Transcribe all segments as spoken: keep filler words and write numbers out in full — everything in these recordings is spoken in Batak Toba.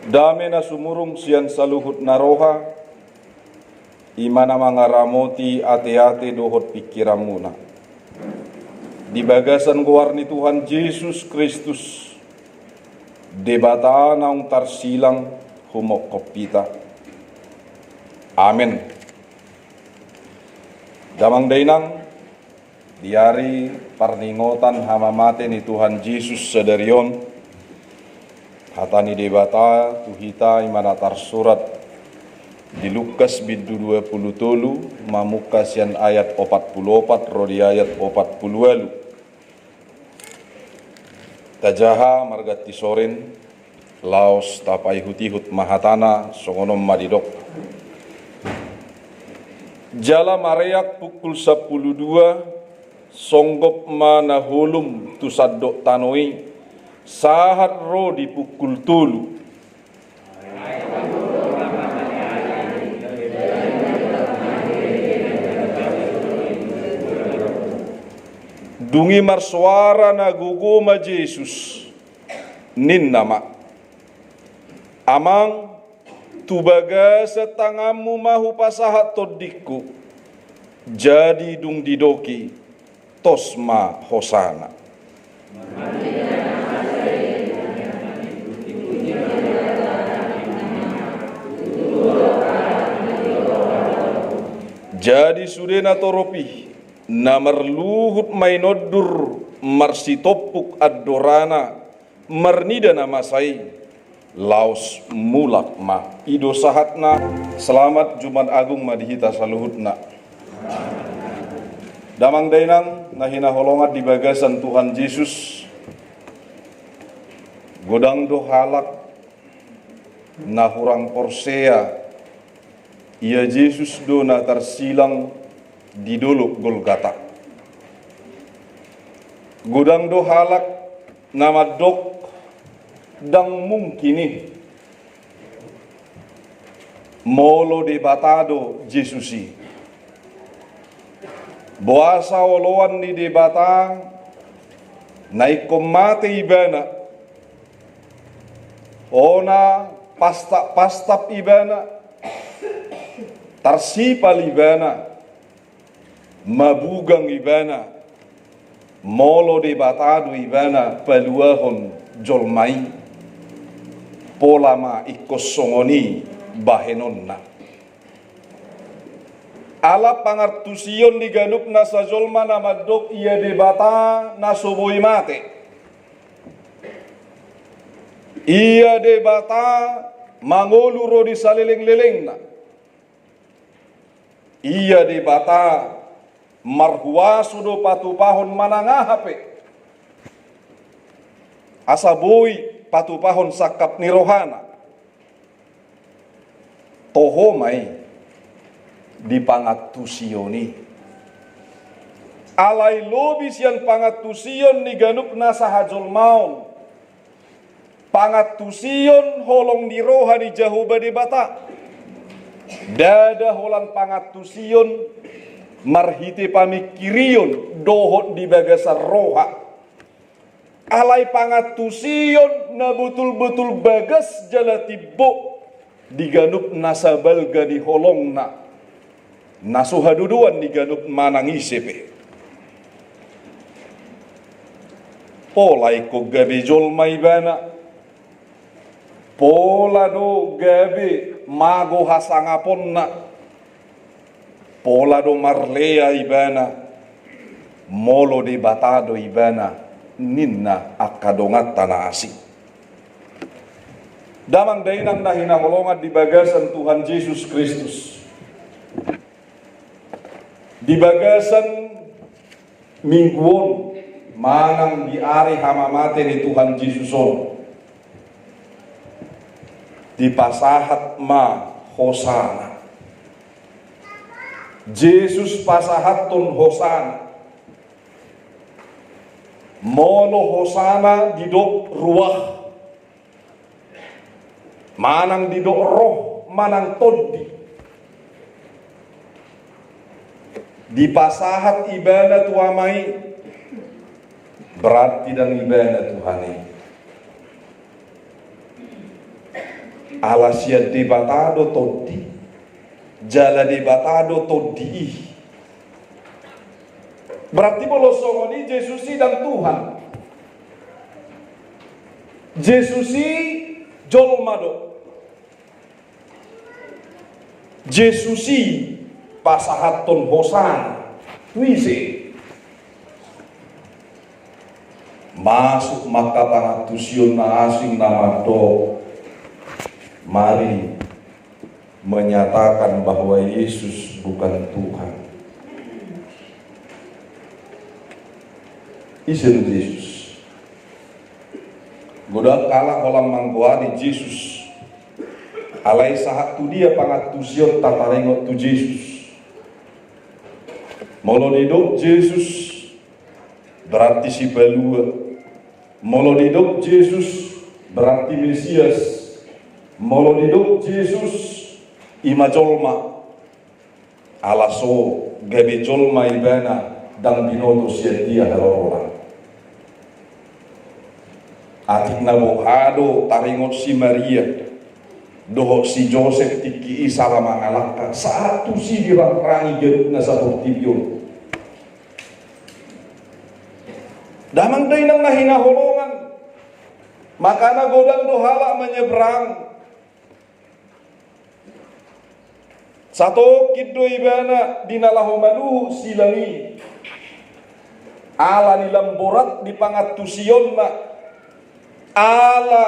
Dame na sumurung sian saluhut na roha, i ma na mangaramoti ateate dohot pingkiranmuna. Di bagasan goar ni Tuhan Jesus Kristus, Debata naung tarsilang, humongkop hita. Amen. Damang dainang, di ari parningotan hamamate ni Tuhan Jesus sadari on, hata ni Debata tu hita i ma na tarsurat di Lukas bindu dua pulu tolu, mamungka sian ayat opat pulu opat ro di ayat opat pulu ualu. Tajaha marganti sorin, laos tapaihut-ihut ma hatana, songon on ma didok. Jala mareak pukul sampulu dua, songgop ma na holum tu sandok tano i, sahat ro di pukul tolu. Dung i marsoara na gogo ma Jesus, ninna ma: Amang, tu bagasan tanganmu ma hupasahat tondingku. Jadi dung didok i, tos ma hosana. Jadi sude na torop i, na marluhut ma i nondur marsitompuk andorana, marnida na masa i, laos mulak ma. I do sahatna. Selamat Jumat Agung ma di hita saluhutna. Damang dainang na hinaholongan di bagasan Tuhan Jesus, godang do halak na hurang porsea ia Jesus do na tarsilang di dolok Golgata. Godang do halak na mandok: Ndang mungkin i, molo Debata do Jesus i. Boasa oloan ni Debata na ingkon mate ibana, ona pastap-pastap ibana, tarsipal ibana, mabugang ibana, molo Debata do ibana paluahon jolma i? Pola ma ingkon songon i bahenonna. Ala pangantusion ni ganup nasa jolma na mandok ia Debata na so boi mate. Ia Debata mangolu ro di saleleng-lelengna. Ia Debata marhuaso do patupahon manang aha pe, asa boi patupahon sangkap ni rohana. Toho ma i di pangantusion i. Alai lobi sian pangantusion ni ganup nasa hajolmaon, pangantusion holong ni roha ni Jahowa Debata. Ndada holan pangantusion marhite pamingkirion dohot di bagasan roha. Alai pangantusion na botul-botul bagas jala timbo di ganup nasa balga ni holongna, na so hadodoan ni ganup manang ise pe. Pola ingkon gabe jolma ibana, pola do gabe mago hasangaponna, pola do marlea ibana, molo Debata do ibana, ninna angka donganta na asing. Damang dainang na hinaholongan di bagasan Tuhan Jesus Kristus. Di bagasan minggu on, manang di ari hamamate ni Tuhan Jesus on, dipasahat ma hosana. Jesus pasahathon hosana. Molo hosana didok ruah, manang didok roh, manang tondi, dipasahat ibana tu Ama i, berarti ndang ibana Tuhan i. Ala sian Debata do tondi, jala Debata do tondi i. Berarti molo songon i, Jesus i ndang Tuhan. Jesus i jolma do. Jesus i pasahathon hosana tu ise? Masuk ma angka pangantusion na asing na mandok, mari menyatakan bahwa Yesus bukan Tuhan. Ise do Jesus? Godang halak holan manggoari Jesus. Alai sahat tu dia pangantusion tataringot tu Jesus? Molo didok Jesus, berarti sipalua. Molo didok Jesus, berarti Mesias. Molo didok Jesus, i ma jolma. Ala so gabe jolma ibana, ndang binoto sian dia haroroan. Atik na boha do taringot si Maria dohot si Josep tingki i sala mangalangka, sahat tusi dirangrangi ganup na saportibi on. Damang dainang na hinaholongan, makana godang do halak menyeberang. Satongkin do ibana di na laho maluhut silang i. Ala ni lam borat di pangantusionna, ala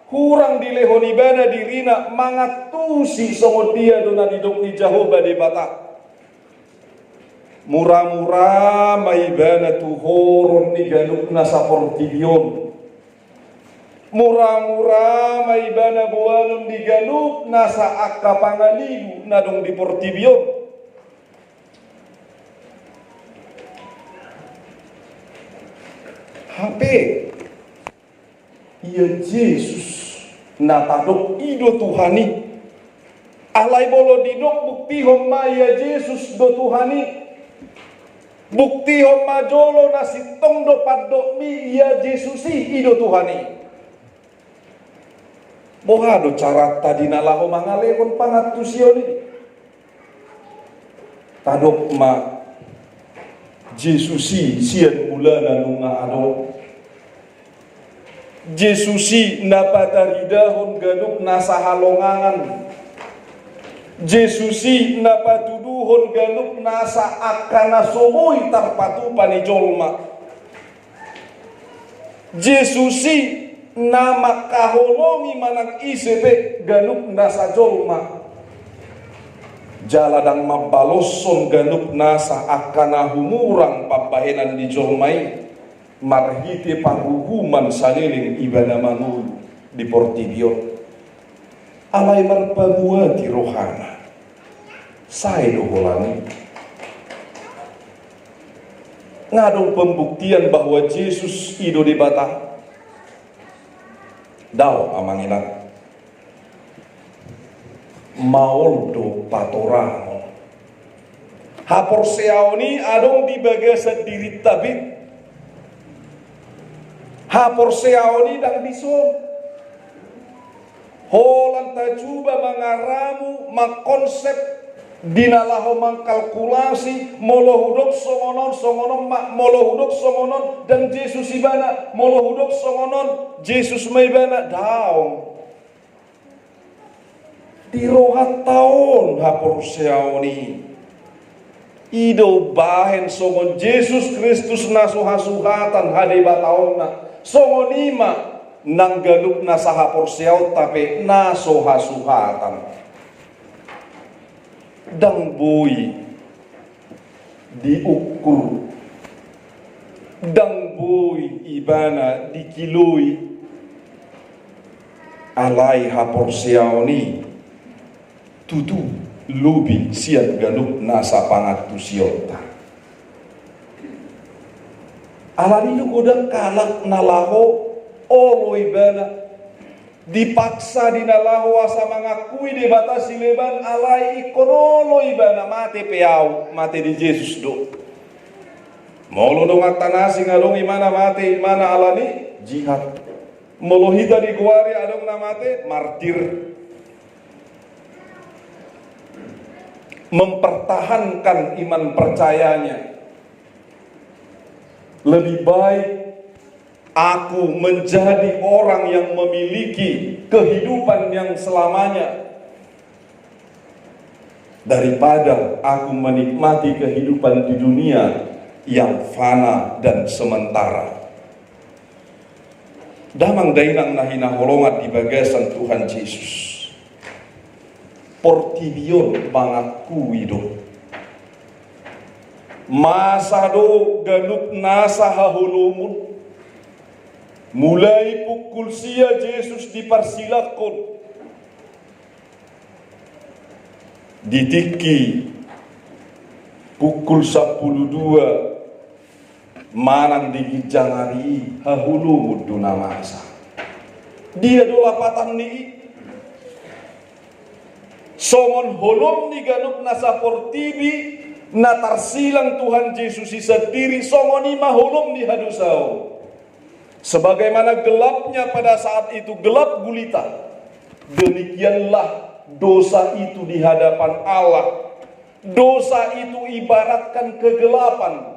hurang dilehon ibana dirina mangantusi songon dia do na nidok ni Jahowa Debata. Muramura ma ibana tuhoron ni ganup na saportibi on. Muramura ma ibana boanon di ganup nasa angka pangalidu na adong di portibi on. Hape ia Jesus na tadok i do Tuhan i. Alai molo didok, buktihon ma ia Jesus do Tuhan i. Buktihon ma jolo na sintong do pandokmi ia Jesus i, i do Tuhan i. Boha do caranta di na laho mangalehon pangantusion i? Tadok ma, Jesus i sian mulana nunga adong. Jesus i na pataridahon ganup nasa halongangan. Jesus i na patuduhon ganup nasa angka na so boi tarpatupa ni jolma. Jesus i na mangkaholongi manang ise pe ganup nasa jolma. Jala ndang mambaloshon ganup nasa angka na humurang pambahenan ni jolma i marhite paruhuman saleleng ibana mangolu di portibi on. Alai marpamuati rohana. Sae do holan i. Nga adong pembuktian bahwa Jesus i do Debata? Dao, amang inang. Maol do patorangon. Haporseaon i adong di bagasan dirinta be. Haporseaon i ndang dison. Holan tacuba mangaramu, mangkonsep, di na laho mangkalkulasi, molo hudok songon on, songon on ma, molo hudok songon on, ndang Jesus ibana, molo hudok songon on, Jesus ma ibana, daong. Di rohanta on haporseaon i. I do umbahen songon Jesus Kristus na so hasuhatan hadebataonna. Songon i ma nang ganup nasa haporseaonta pe na so hasuhatan. Ndang boi diukur, ndang boi ibana dikiloi. Alai haporseaon i tutu lobi sian ganup nasa pangantusionta. Alani i do godang halak na laho olo ibana, dipaksa di na laho asa mangakui Debata sileban, alai ingkon olo ibana, mate pe au, mate di Jesus do. Molo donganta na asing adong imana mate, imana alani jihad. Molo hita di Goari adong na mate, martir. mempertahankan iman percayanya. Lebih baik aku menjadi orang yang memiliki kehidupan yang selamanya daripada aku menikmati kehidupan di dunia yang fana dan sementara. Damang dainang na hinaholongan di bagasan Tuhan Jesus, portibi on mangakui do. Masa do ganup nasa haholomon. Mulai pukul sia Jesus diparsilangkon, di tingki pukul sampulu dua manang di ginjang ari i, haholomon do na masa. Dia do lapatan ni i? Songon holom ni ganup nasa portibi na tarsilang Tuhan Jesus i sandiri, songon i ma holom ni hadosaon. Sebagaimana gelapnya pada saat itu gelap gulita, demikianlah dosa itu di hadapan Allah. Dosa itu ibaratkan kegelapan.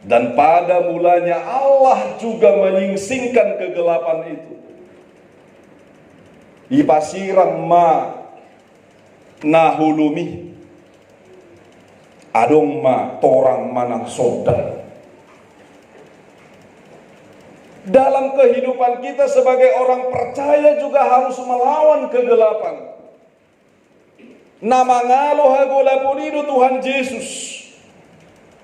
Dan pada mulanya Allah juga menyingsingkan kegelapan itu. Dipasirang ma na holom i. Adong ma torang manang sondang. Dalam kehidupan kita sebagai orang percaya juga harus melawan kegelapan. Na mangalo hagolapon i do Tuhan Jesus.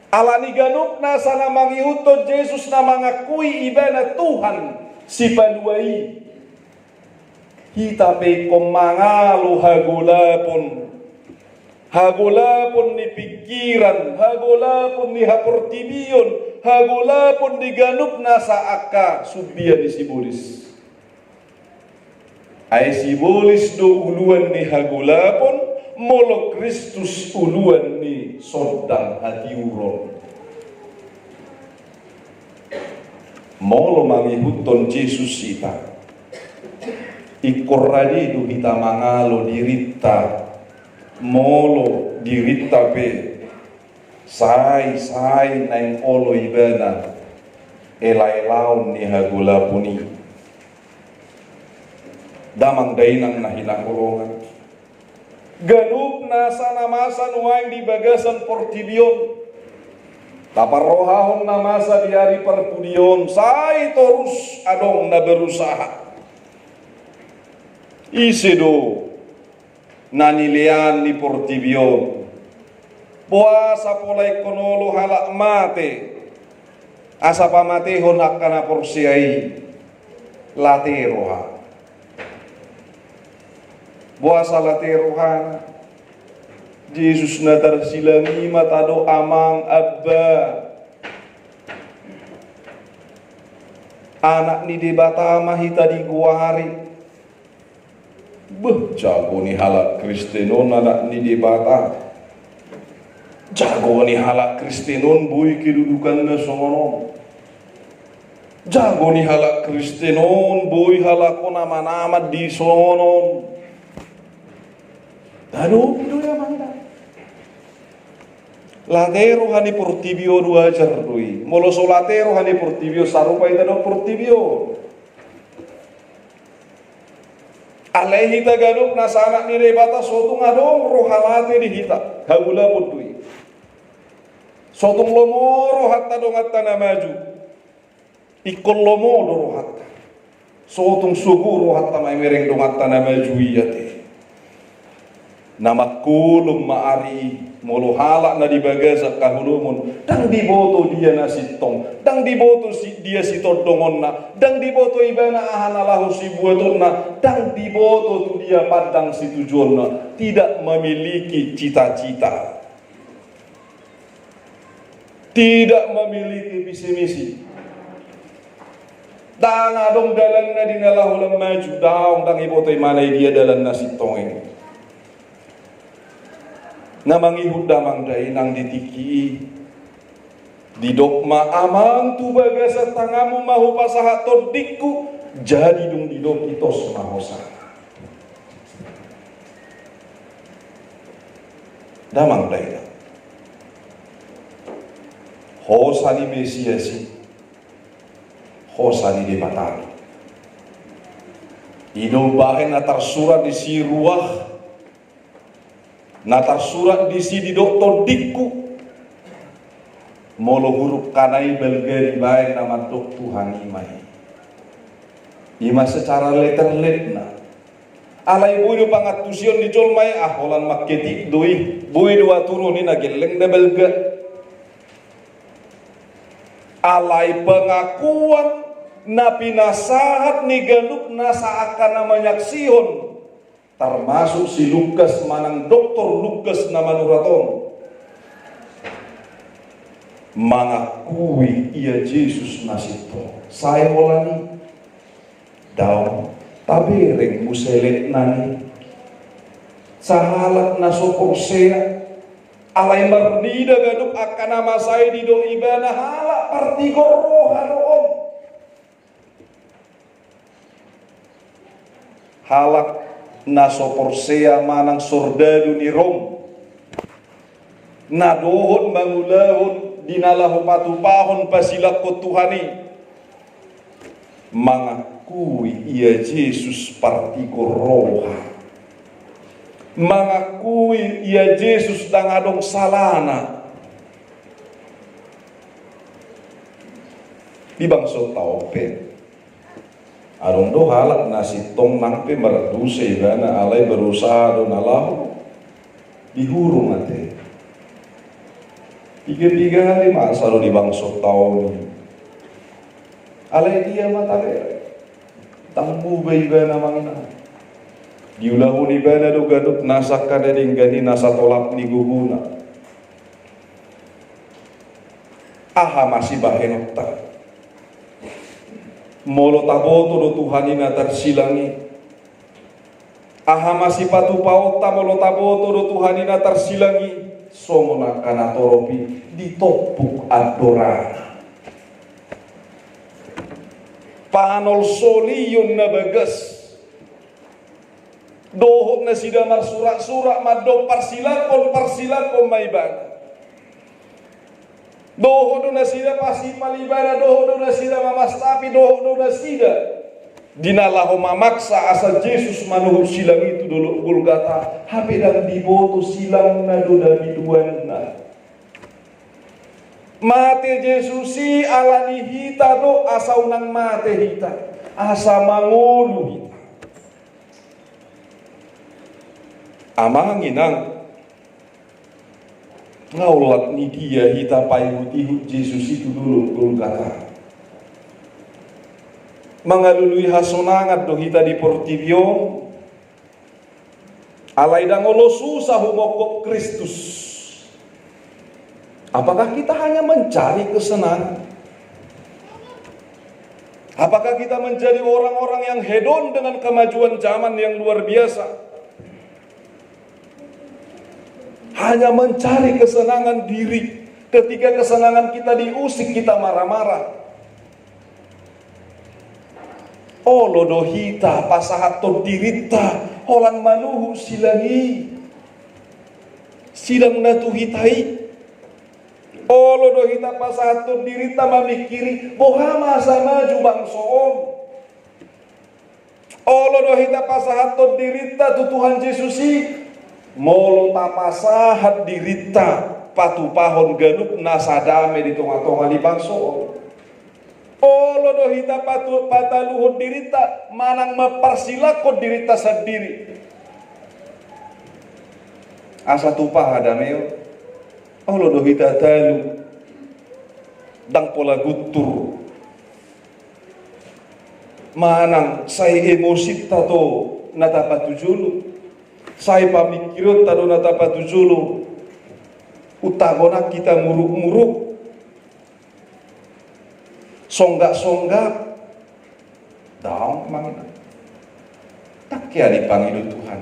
Ala ni ganup nasa na mangihuthon Jesus na mangakui ibana Tuhan sipalua i. Hita pe ingkon mangalo hagolapon. Hagolapon ni pingkiran, hagolapon ni haportibion, hagolapon ni ganup nasa angka sumbia ni sibolis. Ai sibolis do uluan ni hagolapon, molo Kristus uluan ni sondang hatiuron. Molo mangihuthon Jesus hita, ingkon rade do hita mangalo dirinta. Molo dirinta pe sai, sai naeng olo ibana elaelaon ni hagolapon i. Damang dainang na hinaholongan, ganup nasa na masa nuaeng di bagasan portibi on, taparrohahon na masa di ari parpudi on, sai torus adong na berusaha. Ise do na nilean ni portibi on? Boasa pola ingkon olo halak mate asa pamatehon angka na porsea i? Late roha. Boasa late rohana? Jesus na tarsilang i ma tadok, Amang, Aba, Anak ni Debata ma hita digoari. Beh, jago ni halak Kristen on Anak ni Debata. Jago ni halak Kristen on boi kedudukanna songon on. Jago ni halak Kristen on boi halak on aman-aman di songon on. Tadopi do i amang da. Late roha ni portibi on, wajar do i. Molo so late roha ni portibi on, sarupa hita dohot portibi on. Alai hita ganup nasa anak ni Debata, so tung adong roha late di hita, hagolapon do i. So tung lomo rohanta donganta na maju, ingkon lomo do rohanta. So tung sogo rohanta mamereng donganta na maju i ate. Na mangholom ma ari i, molo halak na di bagasan haholomon, ndang diboto dia na sintong, ndang diboto si, dia sitondongonna, ndang diboto ibana aha na laho sibuatonna, ndang diboto tu dia pandang situjuonna, tidak memiliki cita-cita. Tidak memiliki visi misi. Ndang adong dalanna di na laho lam maju, daong, ndang diboto ibana i dia dalan na sintong i. Na mangihut damang dainang di tingki i, didok ma, Amang, tu bagasan tanganmu ma hupasahat tondingku, jadi dung didok i tos ma hosana. Damang dainang. Hosa ni Mesias i, hosa ni Debata. I do umbahen na tarsurat disi ruah, na tarsurat disi didok tondingku. Molo hurufna i balga dibaen na mandok Tuhan i ma i. I ma secara letter letterna. Alai boi do pangantusion ni jolma i, ah, holan mangketik do i, boi do atur on i na gelleng na balga. Alai pengakuan na pinasahat ni ganup nasa angka na manyaksihon, termasuk si Lukas manang doktor Lukas na manurat on, mangakui ia Jesus na sintong. Sai holan i? Daong, tabereng muse letterna i. Sahalak na so porsea, alai marnida ganup angka na masa i didok ibana halak partigor roha do on. Halak na so porsea manang sordadu ni Rom, na dohot mangulahon di na laho patupahon pasilangkon Tuhan i, mangakui ia Jesus partigor roha, mangakui ia Jesus ndang adong salana. Di bangsonta on pe adong do halak na sintong nang pe mardosa ibana, alai berusaha do na laho dihurung ate. Piga-piga hali masa do di bangsonta on i. Alai dia ma tabereng, ndang muba ibana manang na diulahon ibana do ganup nasa angka na denggan i, nasa tolap ni gogona. Aha ma sibahenonta molo taboto do Tuhan i na tarsilang i? Aha ma sipatupaonta molo taboto do Tuhan i na tarsilang i? Songon angka na torop i ditompuk andorana. Panolsolion na bagas. Dohot nasida marsurak-surak mandok parsilangkon, parsilangkon ma ibana. Dohot do nasida pasimpal ibana, dohot do nasida mamastapi, dohot do nasida di na laho mamaksa asa Jesus manuhuk silang i tu dolok Golgata, hape ndang diboto silangna do na biduanna. Mate Jesus i ala ni hita do, asa unang mate hita, asa mangolu hita. Amang inang, nga olat ni dia hita paihut-ihut Jesus i tu dolok Golgata? Mangalului hasonangan do hita di portibi on, alai ndang olo susah humongkop Kristus. Apakah kita hanya mencari kesenangan? Apakah kita menjadi orang-orang yang hedon dengan kemajuan zaman yang luar biasa? Hanya mencari kesenangan diri. Ketika kesenangan kita diusik, kita marah-marah. Olo do hita pasahathon dirinta holan manuhuk silang i, silang na tu hita i. Olo do hita pasahathon dirinta mamingkiri boha ma asa maju bangso on. Olo do hita pasahathon dirinta tu Tuhan Jesus i. Molo tapasahat dirinta patupahon ganup nasa dame di tonga-tonga ni bangso on. Olo do hita patu-, pataluhon dirinta manang mamparsilangkon dirinta sandiri asa tupa hadame on. Olo do hita talu, ndang pola guntur manang sai emosinta do na tapatujolo, sai pamingkirionta do na tapatujolo, untagonan hita muruk-muruk, songgap-songgap. Daong manang. Tangke ale pangido Tuhan.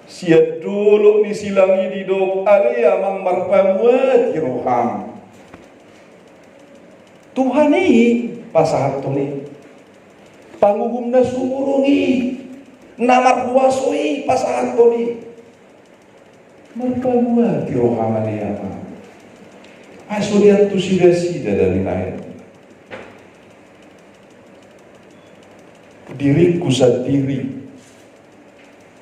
Sian dolok ni silang i didok, ale Amang marpamuati roham. Tuhan i pasahathon i. Panguhum na sumurung i, na marhuaso i pasahathon i. Marpamuati roham ale Ama. Ai so diantusi nasida da binahen. Diringku sandiri,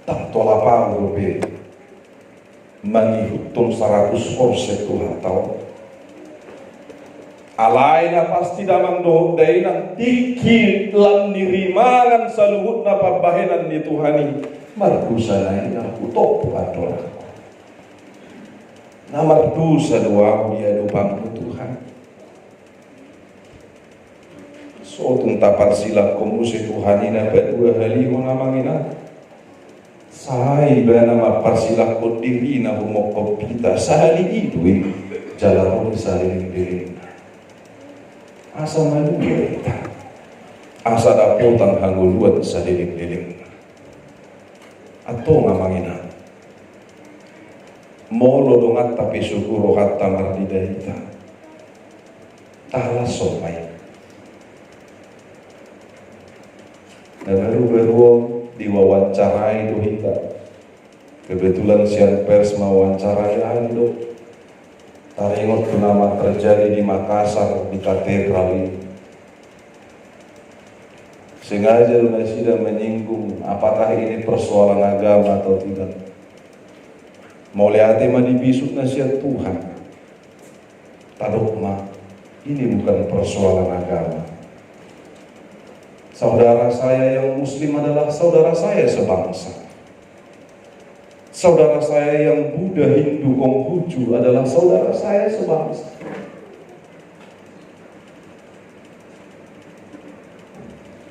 ndang tolap ahu dope mangihuthon saratus persen Tuhanta on. Alai na pasti damang dohot dainang, tingki lam ni rimangan saluhutna pambahenan ni Tuhan i, mardosa na i nang hutompu andorangku. Na mardosa do ahu di adopanmu Tuhan. Sotung taparsilangkon muse Tuhan i na paduahalihon amang inang. Sai ibana mamparsilangkon dirina humongkop hita sahali i do i, jala ro di saleleng-lelengna. Asa malua hita, asa dapotan hangoluan saleleng-lelengna. Antong amang inang, molo donganta pe sogo rohanta marnida hita, talashon ma i. Na baru-baru on diwawancarai do hita. Kebetulan sian pers ma wawancarai an do. Taringot tu nama terjadi di Makassar, di katedral i. Sengaja do nasida menyinggung apakah ini persoalan agama atau tidak. Mauliate ma di bisuk na sian Tuhan. Tadok ma, ini bukan persoalan agama. Saudara saya yang Muslim adalah saudara saya sebangsa. Saudara saya yang Buddha, Hindu, Konghucu adalah saudara saya sebangsa.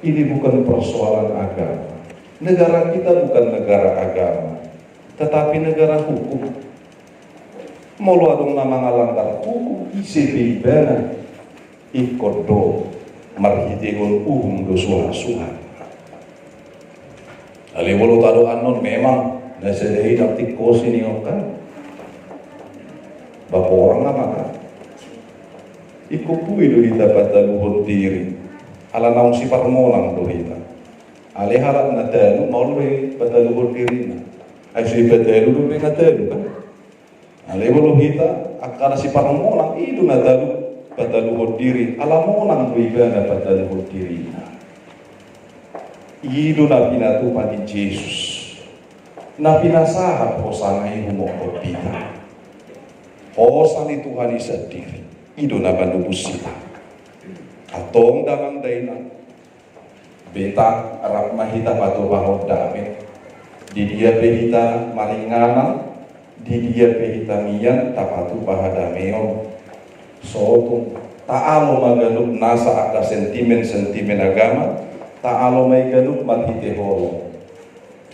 Ini bukan persoalan agama. Negara kita bukan negara agama, tetapi negara hukum. Molo adong na mangalanggar hukum, ise pe ibana, ingkon do marhitehon uhum do suhat-suhat. Alai molo tadok annon memang na sada i na tingkosi ni on kan. Baporang na maka. Ingkon boi do hita pataluhon diri. Ala naung siparmonang do hita. Alai halak na talu maol do i pataluhon dirina. Ai so i patalu dope na talu kan. Alai molo hita angka na siparmonang, i do na talu pataluhon diri, ala monang do ibana pataluhon dirina. I do na pinatupa ni Jesus. Na pinasahat hosana i humongkop hita. Hosa ni Tuhan i sandiri, i do na manobus hita. Antong damang dainang, beta rap ma hita patupahon dame. Di dia pe hita maringanan, di dia pe hita mian, tapatupa hadameon. Sotung, taalo ma ganup nasa angka sentimen-sentimen agama, taalo ma i ganup marhite holong.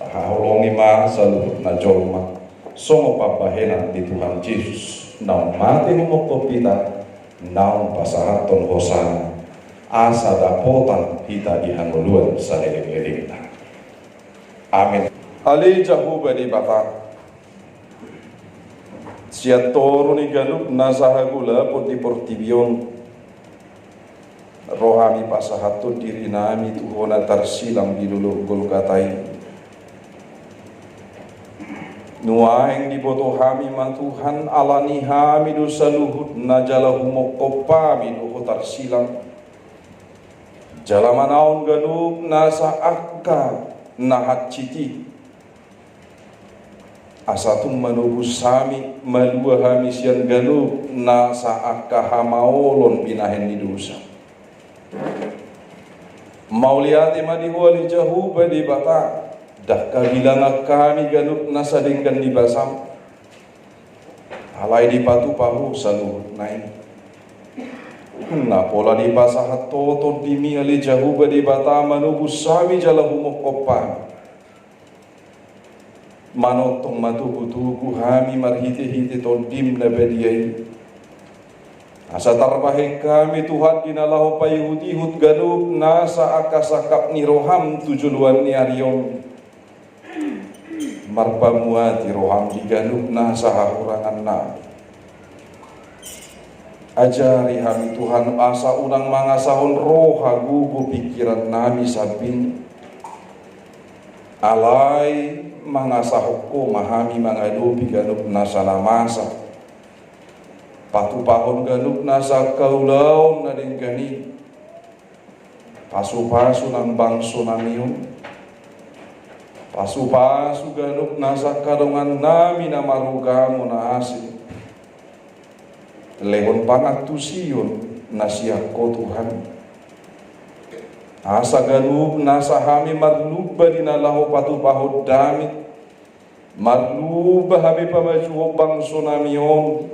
Tahaholongi ma saluhutna jolma songon pambahenan ni Tuhan Jesus, naung mate humongkop hita, naung pasahathon hosana, asa dapotan hita di hangoluan saleleng-lelengna. Amen. Ale Jahowa Debata, sian toru ni ganup nasa hagolapon di portibi on, ro hami pasahathon dirinami tu Ho na tarsilang di dolok Golgata i. Nuaeng diboto hami ma Tuhan, alani hami do saluhutna jala humongkop hami do Ho tarsilang. Jala manaon ganup nasa angka na hansit i. Asa tung manobus hami, malua hami sian ganup nasa angka hamaolon binahen ni dosa. Mauliate ma di Ho ale Jahowa Debata, ndang habilangan hami ganup nasa denggan ni basam. Alai dipatupa Ho saluhutna i. Na pola dipasahat Ho tondimi ale Jahowa Debata manobus hami jala humongkop hami. Manongtong ma togu-togu hami marhite-hite Tondim na badia i. Asa tarbahen hami Tuhan di na laho paihut-ihut ganup nasa angka sangkap ni roham tu joloan ni ari on. Marpamuati roham di ganup nasa hahurangan nami. Ajari hami Tuhan asa unang mangasahon roha gogo pingkiran nami sambing. Alai mangasahon Ho ma hami mangadopi ganup nasa na masa, patupahon ganup nasa angka ulaon na denggan i. Pasupasu nang bangso nami on. Pasupasu ganup nasa angka dongan nami na marugamo na asing. Lehon pangantusion na sian Ho Tuhan, asa ganup nasa hami marlumba di na laho patupahon damei, marlumba hami pamajuhon bangso nami on,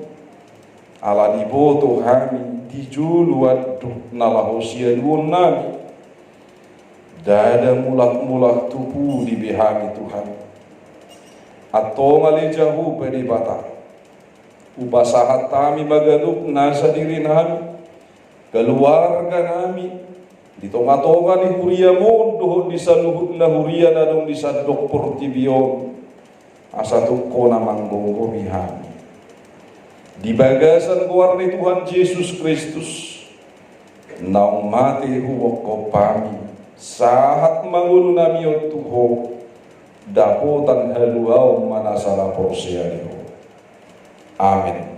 ala diboto hami di jolo anduk na laho sialuhon nami. Ndada mulak-mulak tu pudi be hami Tuhan. Antong ale Jahowa Debata, hupasahat hami ma ganup nasa diri nami, keluarga nami, di tonga-tonga ni huria-Mu on dohot di saluhutna huria na adong di sandok portibi on, asa tung Ho na manggomgomi hami. Di bagasan goar ni Tuhan Jesus Kristus, naung mate hubokkop hami, sahat ma ngolu nami on tu Ho, dapotan haluaon ma nasa na porsea di Ho. Amen.